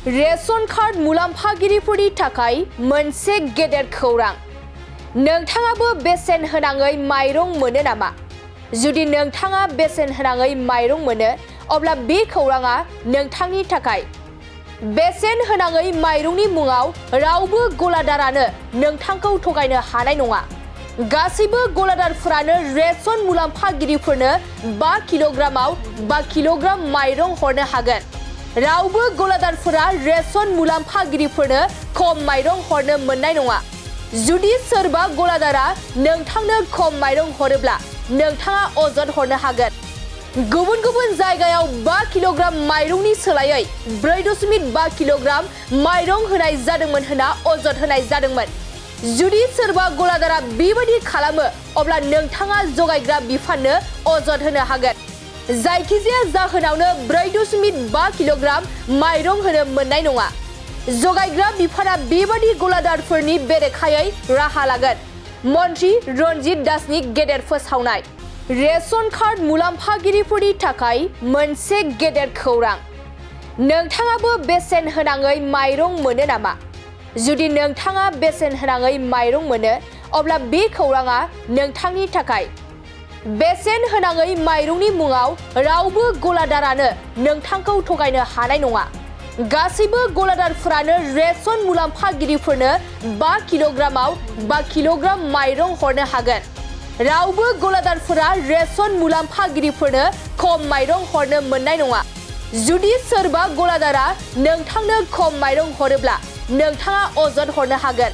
Ration card मुलाम्फागिरिफोरनि थाखाय मोनसे गेदेर खौरां। नोंथाङाबो बेसेन होनाङै माइरं मोनो नामा? जुदि नोंथाङा बेसेन होनाङै माइरं मोनो, अब्ला बे खौराङा नोंथांनि थाखाय। बेसेन होनाङै माइरंनि मुङाव रावबो गलादारानो नोंथांखौ थगायनो हानाय नङा। गासैबो गलादारफोरानो रेशन मुलाम्फागिरिफोरनो 5 किल'ग्रामाव 5 किल'ग्राम माइरं हरनो हागोन। रावबो गलादारफोरा रेशन मुलाम्फागिरिफोरनो खम माइरं हरनो मोननाय नङा। जुदि सोरबा गलादारा नोंथांनो खम माइरं हरोब्ला नोंथाङा अजद हरनो हागोन। गुबुन गुबुन जायगायाव 5 किल'ग्राम माइरंनि सोलायै 4.5 किल'ग्राम माइरं होनाय जादोंमोन होनना अजद होनाय जादोंमोन। जुदि सोरबा गलादारा बेबादि खालामो, अब्ला नोंथाङा जगायग्रा बिफाननो अजद होनो हागोन। जायखिजाया जाहोनावनो 4.5 किल'ग्राम माइरं होनो मोननाय नङा। जगायग्रा बिफाना बेबादि गलादारफोरनि बेरेखायै राहा लागोन। मन्त्रि रन्जित दासनि गेदेर फोसावनाय। रेशन कार्ड मुलाम्फागिरिफोरनि थाखाय मोनसे गेदेर खौरां। नोंथाङाबो बेसेन होनाङै माइरं मोनो नामा? जुदि नोंथाङा बेसेन होनाङै माइरं मोनो, अब्ला बे खौराङा नोंथांनि थाखाय। बेसेन होनाङै माइरंनि मुङाव रावबो गलादारानो नोंथांखौ थगायनो हानाय नङा। गासैबो गलादारफोरानो रेशन मुलाम्फागिरिफोरनो 5 किल'ग्रामाव 5 किल'ग्राम माइरं हरनो हागोन। रावबो गलादारफोरा रेशन मुलाम्फागिरिफोरनो खम माइरं हरनो मोननाय नङा। जुदि सोरबा गलादारा नोंथांनो खम माइरं हरोब्ला नोंथाङा अजद हरनो हागोन।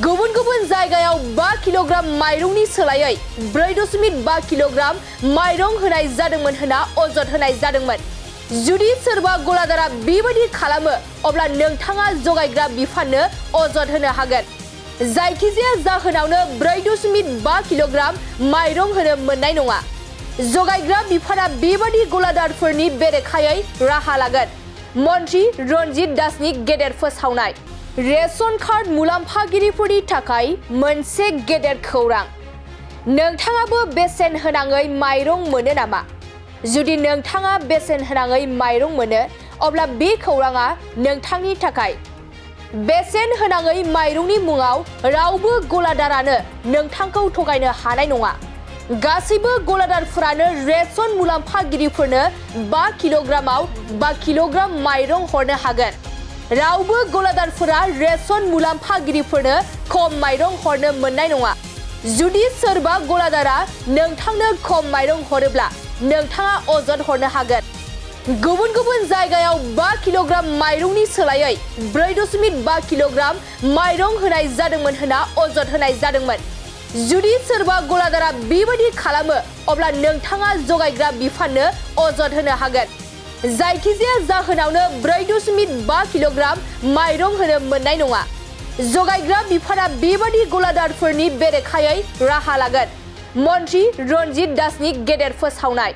गुबुन गुबुन जायगायाव 5 किल'ग्राम माइरंनि सोलायै 4.5 किल'ग्राम माइरं होनाय जादोंमोन होनना अजद होनाय जादोंमोन। जुदि सोरबा गलादारा बेबादि खालामो, अब्ला नोंथाङा जगायग्रा बिफाननो अजद होनो हागोन। जायखिजाया जाहोनावनो 4.5 किल'ग्राम माइरं होनो मोननाय नङा। जगायग्रा बिफाना बेबादि गलादारफोरनि बेरेखायै राहा लागोन। मन्त्रि रन्जित दासनि गेदेर फोसावनाय। रेशन कार्ड मुलाम्फागिरिफोरनि थाखाय मोनसे गेदेर खौरां। नोंथाङाबो बेसेन होनाङै माइरं मोनो नामा? जुदि नोंथाङा बेसेन होनाङै माइरं मोनो, अब्ला बे खौराङा नोंथांनि थाखाय। बेसेन होनाङै माइरंनि मुङाव रावबो गलादारानो नोंथांखौ थगायनो हानाय नङा। गासैबो गलादारफोरानो रेशन मुलाम्फागिरिफोरनो 5 किल'ग्रामाव 5 किल'ग्राम माइरं हरनो हागोन। रावबो गलादारफोरा रेशन मुलाम्फागिरिफोरनो खम माइरं हरनो मोननाय नङा। जुदि सोरबा गलादारा नोंथांनो खम माइरं हरोब्ला नोंथाङा अजद हरनो हागोन। गुबुन गुबुन जायगायाव 5 किल'ग्राम माइरंनि सोलायै 4.5 किल'ग्राम माइरं होनाय जादोंमोन होनना अजद होनाय जादोंमोन। जुदि सोरबा गलादारा बेबादि खालामो, अब्ला नोंथाङा जगायग्रा बिफाननो अजद होनो हागोन। जायखिजाया जाहोनावनो 4.5 किल'ग्राम माइरं होनो मोननाय नङा। जगायग्रा बिफाना बेबादि गलादारफोरनि बेरेखायै राहा लागोन। मन्त्रि रन्जित दासनि गेदेर फोसावनाय।